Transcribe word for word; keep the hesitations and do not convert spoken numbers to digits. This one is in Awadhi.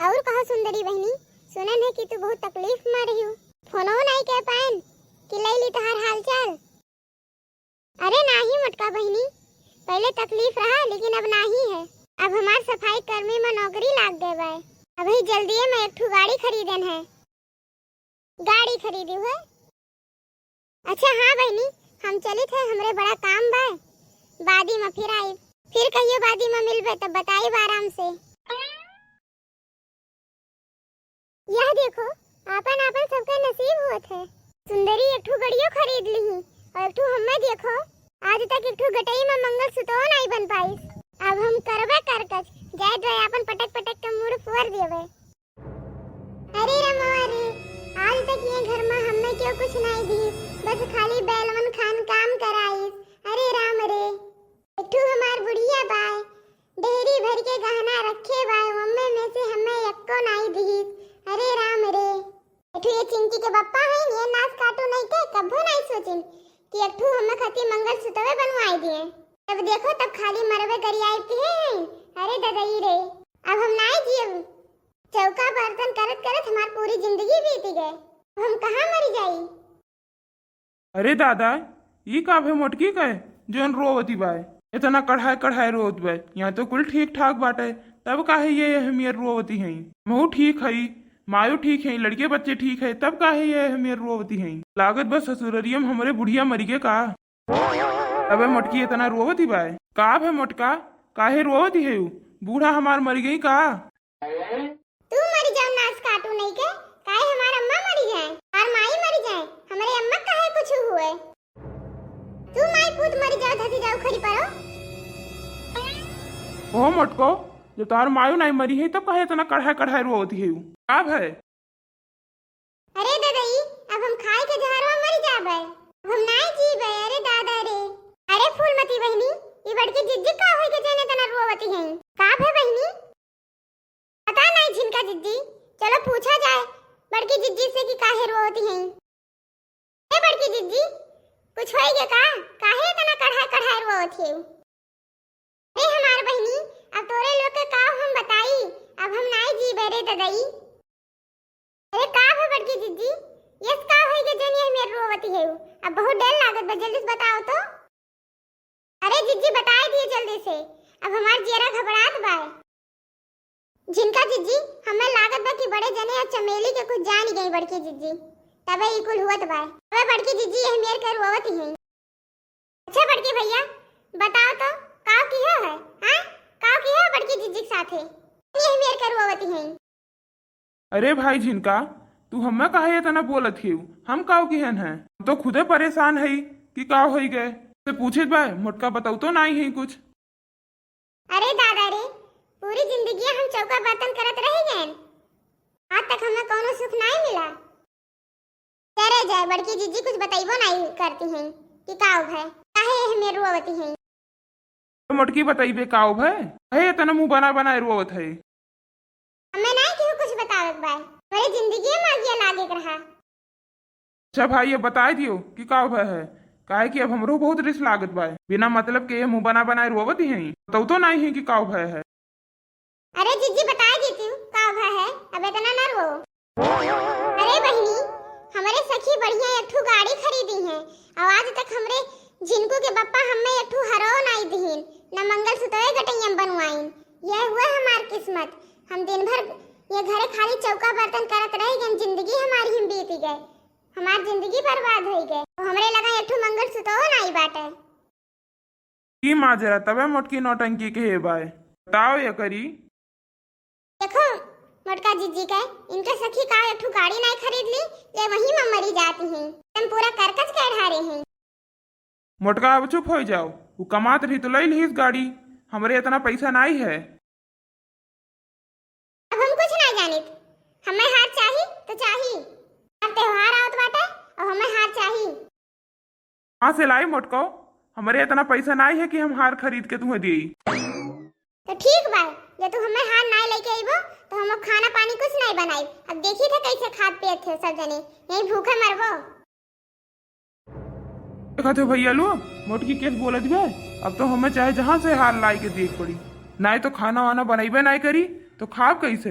और कहो सुंदरी बहिनी, सुनन है कि तू बहुत तकलीफ मा रहिउ। फोनो नाई कइ पाएन कि लइ ली तोहार हालचाल। अरे नाही मोटका बहिनी, पहिले तकलीफ रहा लेकिन अब नाही है। अब हमार सफाई कर्मी मा नौकरी लाग गए बाय। अभी जल्दिए मा एक ठू गाड़ी खरीदेन है। गाड़ी खरीदी हुए। अच्छा हाँ बहिनी, हम चलित है, हमरे बड़ा काम बाय। बादी मा फिर आई, फिर कहियो बादी मा मिलबे तब बताइब आराम से। यह देखो, आपन आपन सबके नसीब होत है। सुंदरी एक ठू गड़ियो खरीद लिही और एक ठू हम्मे देखो, आज तक एक ठू गटई मा मंगलसूत्रो नाई बन पाइस। अब हम करबे करकच, जाए द्वाए आपन पटक पटक के मुड़ फोर देबे। अरे रमवा रे, आज तक ये घर मा हम्मे क्यों कुछ नाई दी, बस खाली बैलवन खान काम कराइस। अरे राम रे, एक ठू हमार बुढ़िया बाय, डेहरी भर के गहना रखे बाय, ओम्मे में से हम्मे एक्को नाई दिहिस। अरे राम रे। एक ठू ये चिंकी के बप्पा हईन, ये नास काटू नाई के कभो नाई सोचिन कि एक ठू हम्मे खातिर मंगलसूत्रवे बनवाई दिए। तब देखो, तब खाली मरबे गरियाई के हैं। अरे ददई रे, अब हम नाई जियब। चौका बर्तन करत करत हमार पूरी जिंदगी बीत गए, अब हम कहाँ मरी जाई? अरे दादा, ई का भे मोटकी के, जौन रोवती बाय? इतना कढ़ाए कढ़ाए रोवत बाय। यहाँ तो कुल ठीक ठाक बाटे, तब काहे ये एहमियर रोवती हई? महू ठीक हई, मायो ठीक हई, लड़के बच्चे ठीक है, तब काहे ये एहमियर रोवती हई? लागत बा ससुररियम हमरे बुढ़िया मरी गे का? अबे मोटकी इतना रोवती बाय? का भे मोटका, काहे रोवती है? बूढ़ा हमार मरी गई का? तू मरी जाओ नास काटू नहीं के, काहे हमार अम्मा मरी जाए, हमार माई मरी जाए, हमरे अम्मा काहे कुछ हुए? तू माई पूत मरी जाओ, धसी जाओ खरी परो। ओ मटको, जब तोहार मायो नहीं मरी है तब काहे इतना कढ़ाई कढ़ाई रोवती है? का भय? अरे ददई, अब हम खाए के जहरवा मरी जाबे, अब हम नाई जीबे। अरे दादा रे। अरे फूलमती बहिनी, ई बड़की जिज्जी का होई के जने तना रोवती हैं? का भे बहिनी? पता नाई झिनका जिज्जी, चलो पूछा जाए बड़की जिज्जी से कि काहे रोवती हैं। ए बड़की जिज्जी, कुछ होई गे का? काहे इतना कढ़ाई कढ़ाई रोवत हेउ? अरे हमार बहिनी, अब तोरे लोग के का हम बताई, अब हम नाई जीबे रे ददई। अरे का हो बड़की जिज्जी, यस का होई गे जनी हमें रोवती हेउ? अब बहुत डर लागत बा, जल्दी से बताओ तो। अरे जिज्जी बताई दिए जल्दी से, अब हमार जियरा घबरात बा। झिनका जिज्जी, हमें लागत बा कि बड़े जने और चमेली के कुछ जान गई बड़की जिज्जी, तबे ई कुल हुवत बा। तबे बड़की जिज्जी यह मेर कर रोवत ही हैं। अच्छा बड़के भैया, बताओ तो, काव किहो है? हाँ, काव किहो है बड़की जिज्जी के साथे? यह मेर कर रोवत ही हैं। अरे भाई झिनका, तू हम्मे काहे इतना बोलत हिउ? हम काव किहन है? हम तो खुदे परेशान हई कि काव होई गए। से पूछित बा, मोटका बताऊ तो नाई है कुछ। अरे दादा रे, पूरी जिंदगी हम चौका बर्तन करत रह गए, आज तक हमें कौनो सुख नाई मिला। करे जाए, बड़की जिज्जी कुछ बताइबो नाई करती हैं कि काव भय, काहे हमें रोवती हैं। तो मोटकी बताइबे काव भय, काहे इतना मुंह बना बनाए रोवत है? हमें नाई केहू कुछ बतावत बाय, हमरे जिंदगी में आगिया लागे के रहा। अच्छा भाई, अब बताई दियो कि काव भय है, काहे कि अब हमरो बहुत रिस लागत बाय। बिना मतलब के ये मुंह बना बनाए रोवत ही हैं, बताऊ तो नाई है कि काव भय है। अरे जिज्जी, बताई देती हूँ काव भय है, अब इतना ना रो। अरे बहिनी, हमरे सखी बढ़िया एक ठू गाड़ी खरीदी है, और आज तक हमरे झिनकू के बप्पा हमें एक ठू हरो नाई दिहिन, न मंगलसूत्र गटैया बनवाइन। यह हुआ हमार किस्मत। हम दिन भर ये घरे खाली चौका बर्तन करत रह गए, जिंदगी हमारी हम बीत गए, हमार जिंदगी बर्बाद हो गए। तो हमरे लगा एक ठू मंगलसूत्र नाई बाटे। की माजरा तबे मोटकी नौटंकी के हे बाय, बताओ ये करी। देखो मोटका जिज्जी के, इनके सखी का एक ठू गाड़ी नाई खरीद ली, ये वहीं में मरी जाती हैं, हम पूरा करकच के ढारे हैं। मोटका अब चुप हो जाओ, वो कमात रही तो ले लीस गाड़ी, हमरे इतना पैसा नाई है। अब हम कुछ ना जानित, हमें हार चाही तो चाही। अब त्योहार आवत बाटे और हमें हार चाही। कहाँ से लाई मोटको? हमरे इतना पैसा नाई है कि हम हार खरीद के तुम्हें देई। तो ठीक बा, जब तू हमें हार नाई लेके अइबो तो हम खाना पानी कुछ नाई बनाई। अब देखी थे कैसे खात पियत थे सब जने, यहीं भूखे मरबो। देखा थे भैया लो, मोटकी केस बोलत बे, अब तो हमें चाहे जहाँ से हार लाई के देख पड़ी, नाई तो खाना वाना बनइबे नाई करी, तो खाब कैसे?